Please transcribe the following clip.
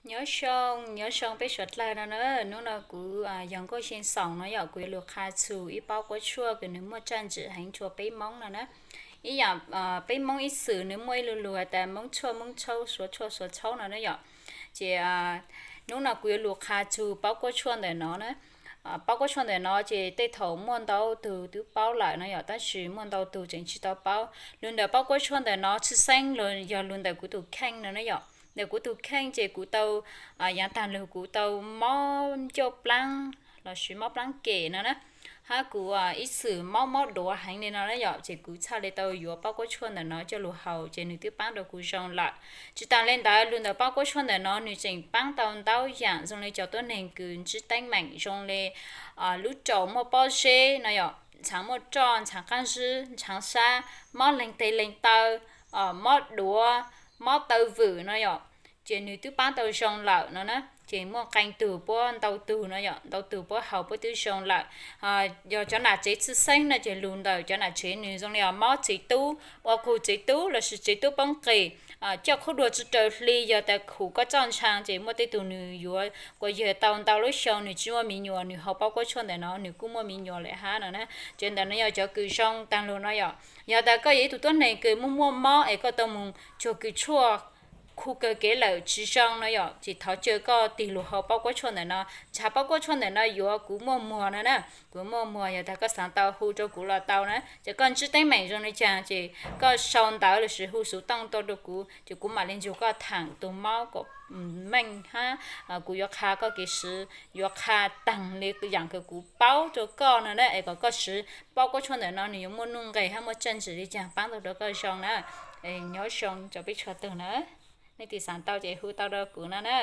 Nyob zoo, nyob zoo peb suav dlawg no na. Hnub no kuv yog Nkauj Xyee Xoom no yom, kuv yuav lug qha txug ib paub kuab tshuaj kws nws muaj tsaj ntswm heev rua peb Moob no na. Ib yaam peb Moob ib txwm nws muaj ib lu lug has tas Moob tshuaj Moob tshauj, Suav tshuaj Suav tshauj no na yom. Ces hnub no kuv yuav lug qha txug paub kuab tshuaj ntawm no na. Paub kuab tshuaj ntawm no ces tej thaum muaj ntau tug twb paub lawm no yom, tab sis muaj ntau tug tseem tsi tau paub. Lug ntawm paub kuab tshuaj ntawm no tshwj xeeb yog lug ntawm kuv tug kheej no na yom. Ntawm kuv tug kheej ces kuv tau, yaav taag lug kuv tau mob ncauj plaab lossis mob plaab kem no na, hab kuv ib txwm mob mob duav heev li no na yom, ces kuv txhaj le tau yuav paub kuab tshuaj ntawm no coj lug haus ces nws twb paab rau kuv zoo lawm. Tsi taag le ntawd, lug ntawm paub kuab tshuaj ntawm no nws tseem paab tau ntau yaam zoo li cov tuab neeg kws ntsib teeb meem zoo li lub raum muaj pob zeb no yom, ntshaav muaj roj, ntshaav qaab zib, ntshaav sab, mob leeg teg leeg taw, mob duav, mob taw vwm no yom, ces nws twb paab tau zoo lawm no na. Ces muaj qee tug puab ntau tug no yom, ntau tug puab haus puab twb zoo lawm. Yog cov nam tsev tshwj xeeb no ces lug ntawm cov nam tsev nws zoo li mob tsev tub, ua qug tsev tub lossis tsev tub poob qis, coj qhuab duag tsi raws hli, yog tas khum koj txoj ntshaav ces muaj tej tug nws yuav quas yawg tau ntau lub xyoo nws tsi muaj me nyuam, nws haus paub kuab tshuaj ntawm no nws kuj muaj me nyuam lawm hab no na. Ces ntawm no yog cov kws zoo taag lug no yom. Yog tas koj yog ib tug tuab neeg kws muaj muaj mob es koj tau moog tsuag kws tshuaj khu kawg kev lawm tsi zoo no yom, ces thov caw koj tig lug haus paub kuab tshuaj ntawm no. Ntshav paub kuab tshuaj ntawm no yuav kuv muaj muag no na, kuv muaj muag, yog tas koj xaav tau hu rau kuv los tau na. Ces koj ntsib teeb meem zoo li caag ces koj sau ntawv lossis hu xuv tooj tuaj rau kuv ces kuv mam li nrug koj thaam tug mob kom meej hab kuv yuav qha koj kev swv, yuav qha taag li yaam kws kuv paub rau koj no na, es kom koj swv paub kuab tshuaj ntawm no nws yuav muaj nuj nqes hab muaj tsaj ntswm li caag paab tau rau koj zoo na. Nyob zoo rau peb txhua tug na, leej twg xaav tau ces hu tau rau kuv no na.